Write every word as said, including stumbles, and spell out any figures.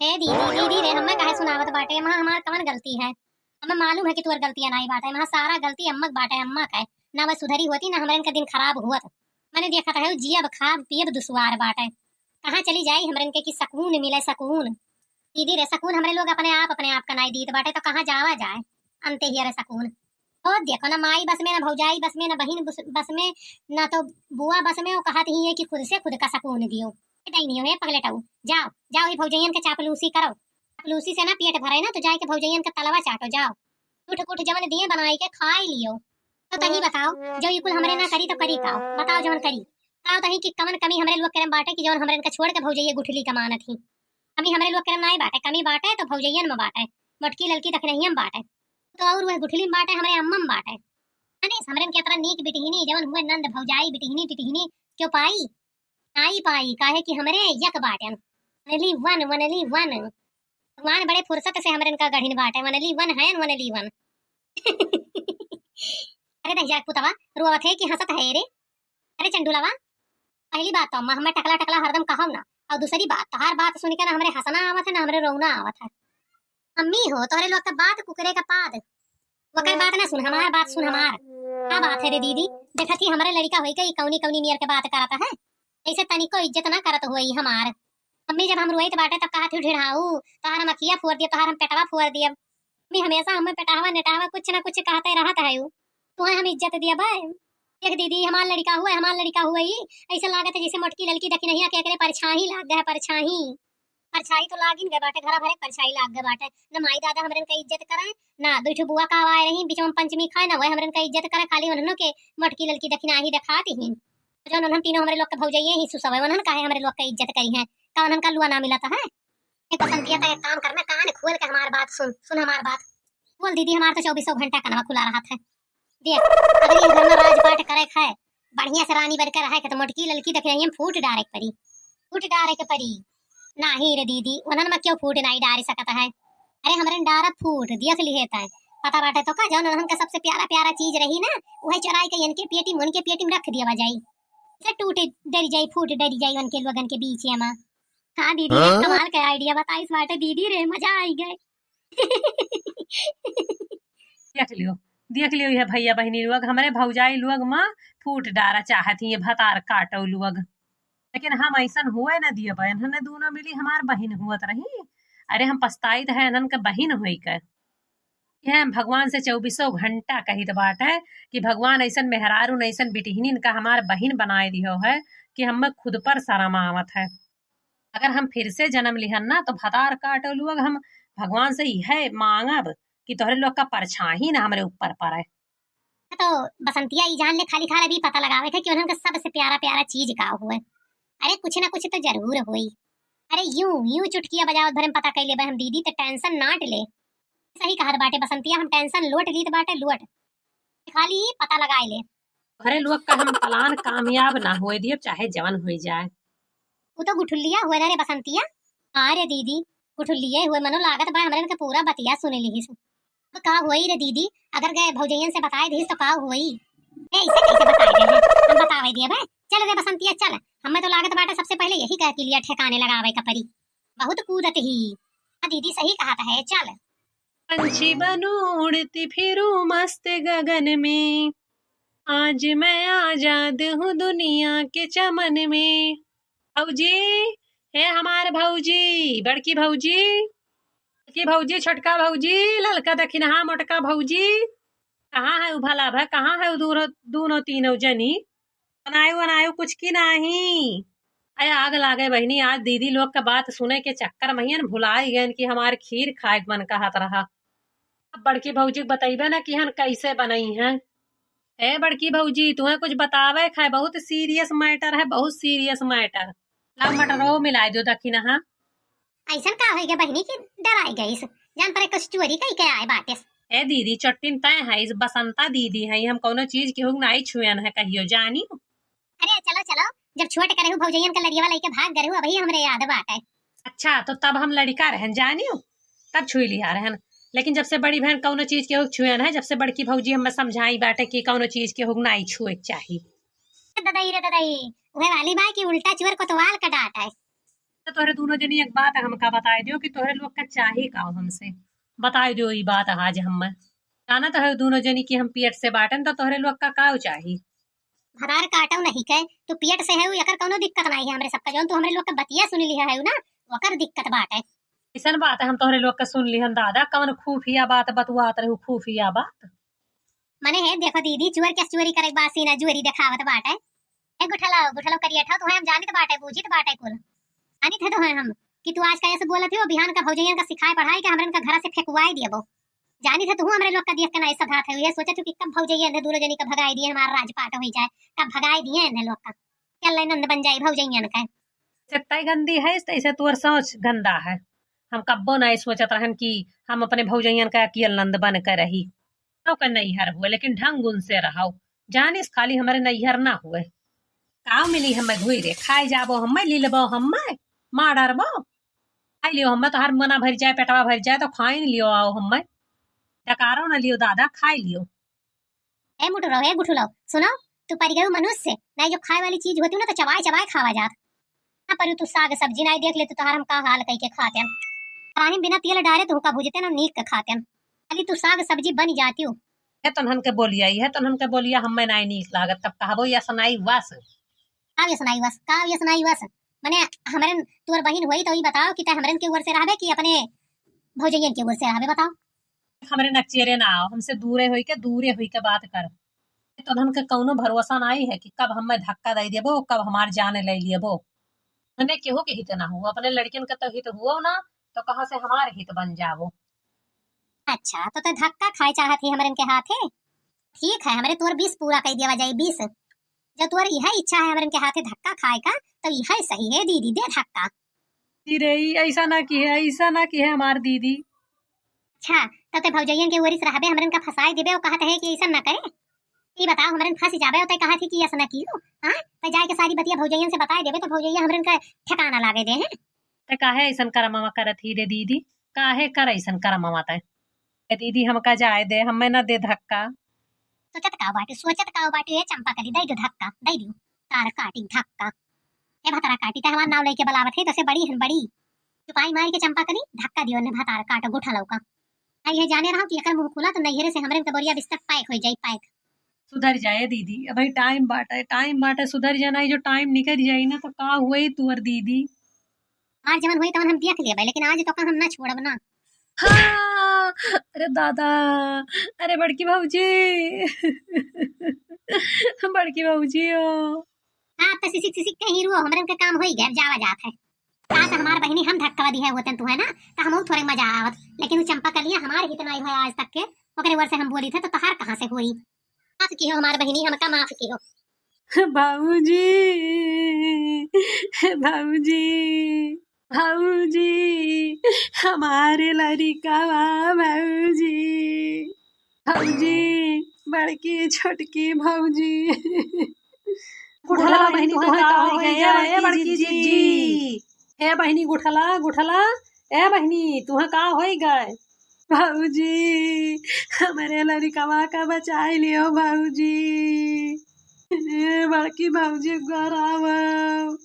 ए दीदी, दीदी रे, हमें काहे सुनावत बाटे? वहाँ हमार कवन गलती है? हमें मालूम है कि तुअर गलतियाँ नाई बाटे, वहाँ सारा गलती अम्मा के बाटे, अम्मा का है। ना वह सुधरी होती, ना हमरे इनका दिन खराब हुआ। मैंने देखा था, जियब खाब पियब दुश्वार बाटे। कहाँ चली जाई हमरे इनके कि सकून मिले, सकून। दीदी रे, सकून हमरे लोग अपने आप, अपने आप का नाई दीत बाटे, तो कहाँ जावा जाए? अंते ही अरे सकून। ओ देखो ना, माई बस में, ना भौजाई बस में, ना बहिन बस, बस में, ना तो बुआ बस में, वो कहत ही है कि खुद से खुद का सकून दियो। ए डैनियो, हे पगलेटऊ, जाओ, जाओ, ही भौजैयन के चापलूसी करो। चापलूसी से ना पेट भरे ना, तो जाए के भौजैयन के तलवा चाटो, जाओ। उठ उठ जवन दिए बनाई के खाई लियो। तो तही बताओ, जो ई कुल हमरे ना करी तो करी का? बताओ जवन करी। बताओ तही कि कवन कमी हमरे लोग के में बाटे कि जवन हमरे इनका छोड़ के भौजैया गुठली का मानत ही। कमी हमरे लोग के में नाई बाटे, कमी बाटे तो भौजैयन में बाटे, मोटकी ललकी दखिनहिया में बाटे। तो और वह गुठली में बाटे, हमरे अम्मा में बाटे। अने हमरे इनके इतना नीक बिटिहिनी, जवन हुए नंद भौजाई बिटिहिनी टिटिहिनी क्यों पाई? नाई पाई, काहे कि हमरे यक बाटन। Only one, only one। भगवान बड़े फुर्सत से हमरे इनका गढ़िन बाटे, only one है, only one। अरे दहिया पुतवा, रोवत है कि हंसत है रे? अरे चंडुलवा, पहली बात तो अम्मा हमें टकला टकला हरदम कहो ना, और दूसरी बात, तोहार बात सुन के ना हमरे हंसना आवत है, ना हमरे रोना आवत है। अम्मी हो, तोहरे लोग का बात कुकरे का पाद। ओकर बात ना सुन, हमार बात सुन हमार। का बात है रे दीदी? देखत ही हमरे लड़िका होई गई, कौनी कौनी नियर के बात करत है। ऐसे तनिको इज्जत ना करत हुई हमार। अम्मी जब हम रोइत बाटे तब कहत ही ढिढ़ाऊ, तोहार हम अखिया फोड़ दियब, तोहार हम पेटवा फोड़ दियब। अम्मी हमेशा हमें पेटहवा नेटहवा कुछ ना कुछ कहते रहत है उ। तुहे हम इज्जत दियब है? देख दीदी, हमार लड़िका हुए, हमार लड़िका हुए ही। ऐसे लागत है जैसे मोटकी ललकी दखिनहिया के एकरे परछाही लाग गए, परछाही। परछाई तो लागिन गए बाटे, घरा भरे परछाई लाग गए बाटे। न माई दादा हमरन का इज्जत करे, ना दुई ठो बुआ का आवाए रही, बीच में पंचमी खाए ना, वह हमरन का इज्जत करे, खाली उन्हनों के मोटकी ललकी दखिनाही देखात ही। जौन उन्हन तीनों हमरे लोग के भौजाइये ही सुसवे, उन्हन काहे हमरे लोग का इज्जत करी हैं? का उन्हन का लुआ ना मिलत है? ए बसंतिया, तो एक काम करना, कान खोल के हमार बात सुन, सुन हमार बात। बोल दीदी, हमार तो चौबीसों घंटा कनवा खुला रहत है। देख, अगर ये घर में राजपाट करे खाए, बढ़िया से रानी बन के रहे के, तो मोटकी ललकी दखिनहिया में फूट डारे के परी, फूट डारे के परी। नाही रे दीदी, उन्हन में क्यों फूट नाही डारे सकत है? अरे हमरन डारा फूट दियक लिहे तय, पता बाटे तो का, जौन उन्हन का सबसे प्यारा प्यारा चीज रही ना, वह चुराई के इनके पेटी में, उनके पेटी में रख दिया जाई, से टूट डरी जाई, फूट डरी जाई उनके लोगन के बीच में। हाँ दीदी, हाँ? कमाल का idea बताइस बाटे दीदी रे, मजा आई गए। देख लियो, देख लियो, ये भैया बहिनी लोग, हमरे भौजाई लोग माँ फूट डारा चाहत ही, ये भतार काटो लोग। लेकिन हम ऐसन हुए न दिए बा, इन्हने दोनों मिली हमार बहिन हुअत रही। अरे हम पछताइत है इन्हन के बहिन होई के। ये हम भगवान से चौबीसों घंटा कहित बाटे कि भगवान ऐसन मेहरारू न ऐसन बिटिहनिन का हमार बहिन बनाए दियो है कि हमें खुद पर शर्म आवत है। अगर हम फिर से जन्म लिहन ना तो भतार काटो लोग, हम भगवान से यह मांगब कि तोहरे लोग का परछाही ना हमरे ऊपर पड़े। तो बसंतिया ई जान ले, खाली खाल अभी पता लगावे थे कि उन्हन का सबसे प्यारा प्यारा चीज का हुए। अरे कुछ ना कुछ तो जरूर होई। अरे यूं यूं चुटकिया बजावत भरे में पता कैले बा हम दीदी, तो tension नाट ले। सही कहत बाटे बसंतिया, हम tension लोट लीत बाटे लोट, खाली पता लगाए ले। अरे लोग का हम plan कामयाब ना होए दियब, चाहे जवन होई जाए। वो तो गुठुल्लिया हुए ना रे बसंतिया। हाँ रे दीदी, गुठुल्लिया हुए, मनो लागत बा हमरे इनके पूरा बतिया सुन लिहिस। अब का हुई रे दीदी, अगर गए भौजैयन से बताए दिहिस तो का हुई? ए, इसे कैसे बताए गए हैं? हम बतावे दिए बे। चल रे बसंतिया चल, हमें तो लागत बाटे सबसे पहले यही कह के लिया ठिकाने लगावे का परी। बहुत कूदत ही। हाँ दीदी सही कहत है, चल। पंछी बनूं उड़ती फिरूं मस्त गगन में, आज मैं आजाद हूँ दुनिया के चमन में। भौजी, हे हमार भौजी, बड़की भौजी, बड़की भौजी, छोटका भौजी, ललका दखिनहा मोटका भौजी, कहाँ है उ भला भा, कहाँ है उ दूर-, दूनो तीनों जनी? बनायो वनायो कुछ की नाही। अरे आग लागे बहिनी, आज दीदी लोग का बात सुने के चक्कर में हियन भुलाई गयन कि हमार खीर खाए के मन कहत रहा। अब बड़की भौजी के बतइबे ना कि हन कैसे बनई हैं। ए बड़की भौजी, तुम्हें कुछ बतावे के है, बहुत serious matter है, बहुत serious matter। ला मटरो मिलाए दो दखिनहा। ऐसन का होई गए बहिनी कि डराई गईस? जान परे कुछ चोरी कई के आए बाटे। ए दीदी, चट्टिन तय है, इस बसंता दीदी है, हम कौनो चीज केहू के नाई छुएन है कहियो जानी। अरे चलो चलो, जब छोट करे हूँ भौजैयन का लरियवा लेके भाग गए हूँ, अबही हमरे याद बाटे। अच्छा, तो तब हम लड़िका रहन जानी, तब छुई लिहा रहन, लेकिन जब से बड़ी बहन कौनो चीज केहू के छुएन है, जब से बड़की भौजी हमें समझाई बाटे कि कौनो चीज केहू के नाई छुए के चाही। ददई रे ददई, उहे वाली बाय कि उल्टा चोर कोतवाल का डांट है। तोहरे दूनो जनी एक बात हमका बताइ दियो कि तोहरे लोग का चाही का हमसे, बताइ दियो ई बात आज हम्मे। जानत है दूनो जनी कि हम पेट से बाटेन, तो तोहरे लोग का का चाही? भतार काटउ नहीं के, तू पेट से है, एकर कउनो दिक्कत नहीं है हमरे सबका। जउन तू हमरे लोग का बतिया सुनि लिहा है ना, ओकर दिक्कत बाटे। अइसन बात है, हम तोहरे लोग का सुन लिहन दादा, कउन खुफिया बात बतुआत रहू, खुफिया बात। मने है, देखो दीदी, चोर के चोरी करे बासी ना, जोरी देखावत बाटे। ए गुठलाओ, गुठलाओ करिया ठाव, तोहे हम जानित बाटे, बूझित बाटे कुल। जानित है तोहे हम कि तू आज का ऐसे बोलत हो, बिहान का भौजैयन का सिखाए पढ़ाए के हमरन का घर से फेंकवाए दियबो। जानित है तू हमरे लोग का देख के ना ऐसा धात है, ये सोचत हो कि कब भौजैया इन्हें दूनो जनी का भगाई दिए, हमार राजपाट हो जाए, कब भगाई दिए इन्हें लोग का। चल ले नंद बन जाई भौजैयन का। से तै गंदी है, तैसे तोर सोच गंदा है। हम कब्बो नहीं सोचत रहन कि हम अपने भौजैयन का अकियल नंद बन के रही। तो का नैहर हुए, लेकिन ढंग उनसे रहो। जानिस खाली हमरे नैहर ना हुए। काव मिली हम्मे घुई रे, खाए जाबो हम्मे, ली लेबो हम्मे, मार डरबो। खाई लियो हम्मे, तोहार मना भर जाए, पेटवा भर जाए, तो खाई न लियो आओ हम्मे। डकारो न लियो दादा, खाई लियो। ए मुटुरो, ए गुठुलो, सुनो, तू परि गयो मनुष्य, नहीं जो खाए वाली चीज होती ना तो चबाए चबाए खावा जात। ना परि तू साग सब्जी, नहीं देख ले तू तोहार हम का हाल कई के खातेन। रानी बिना तेल डारे तू का भुजतेन, नीक के खातेन। खाली तू साग सब्जी बनि जातिउ। है तोन्हन के बोलिया, ई है तोन्हन के बोलिया, हम्मे नाई नीक लागत, तब कहबो यसनाई वस। का यसनाई वस, का यसनाई वस? मने हमरन तोर बहिन होई तो ई बताओ कि तै हमरन के ओर से रहबे कि अपने भौजैयन के ओर से रहबे, बताओ। हमरे नकचेरे ना आओ, हमसे दूरे होई के, दूरे होई के बात कर। तोन्हन के कउनो भरोसा नाई है कि कब हम्मे धक्का दे देबो, कब हमार जान ले लेबो। मने केहू के हित ना हुआ, अपने लड़कियन के तो हित हुआ ना, तो कहाँ से हमार हित बन जाबो। अच्छा, तो तै धक्का खाए चाहत ही हमरन के हाथे? ठीक है, हमरे तोर बीस पूरा कई देवा जाई, बीस। जब तोर यह इच्छा है हमरन के हाथे धक्का खाए का, तो यह सही है दीदी, दे धक्का। अरे, ई ऐसा ना किहे, ऐसा ना किहे हमार दीदी। अच्छा, तो तै भौजैयन के ओरी से रहबे, हमरन का फंसाए देबे, वो कहत है कि ऐसा ना करे। ई बताओ, हमरन फंस जाबे, तो कहत है कि ऐसा ना कियो, हाँ? तो जाए के सारी बतिया भौजैयन से बताए देबे, तो भौजैया हमरन का ठिकाना लागे दे हैं। ते काहे ऐसन करमवा करत ही रे दीदी? काहे कर ऐसन करमवा तै? ए दीदी, हमका जाए दे, हमें ना दे धक्का। सोचत का बाटे, सोचत का बाटे, ए चंपा कली, दे दो धक्का, दे दियो। तार काटी धक्का। ए भतरा काटी, ते हमार नाव लेके बलावत है, तसे बड़ी हन बड़ी। चुपाई मार के चंपा कली, धक्का दियो ने भतार काट गुठलौ का। आ ये जाने रहो कि एकर मुंह खुला तो नैहरे से हमरे के बोरिया बिस्तर पैक हो जाई, पैक। सुधर जाए दीदी, अबही टाइम बाटे, टाइम बाटे, सुधर जाना, ये जो टाइम निकल जाई ना तो का हुई तुअर दीदी। आज जवन होई तवन हम देख लेबै, लेकिन आज तो का हम ना छोड़ब ना। हाँ, अरे दादा, अरे बड़की भौजी, बड़की भौजी हो। हाँ, तो सिसिक सिसिक के हीरो, हमरे के काम होई गए, अब जावा जात है। आज हमार बहिनी हम धक्का दी है होतन तू है ना, तो हमहू थोड़े मजा आवत, लेकिन वो चंपा कलिया हमार हित नाई है आज तक के, ओकरे ओर से हम बोली थे तो तोहार कहाँ से होई? माफ किहो हमार बहिनी, हमका माफ किहो। भौजी, भौजी, भौजी, हमारे लड़िकवा भौजी, भौजी, बड़की छोटकी भौजी। गुठला बहिनी, तुहे का हो गया? ए बड़की जिज्जी, ए बहिनी गुठला, गुठला, ए बहिनी, तुहे का होई गए? भौजी, हमरे लड़िकवा का बचाई लियो भौजी। ए बड़की भौजी, घर आवो।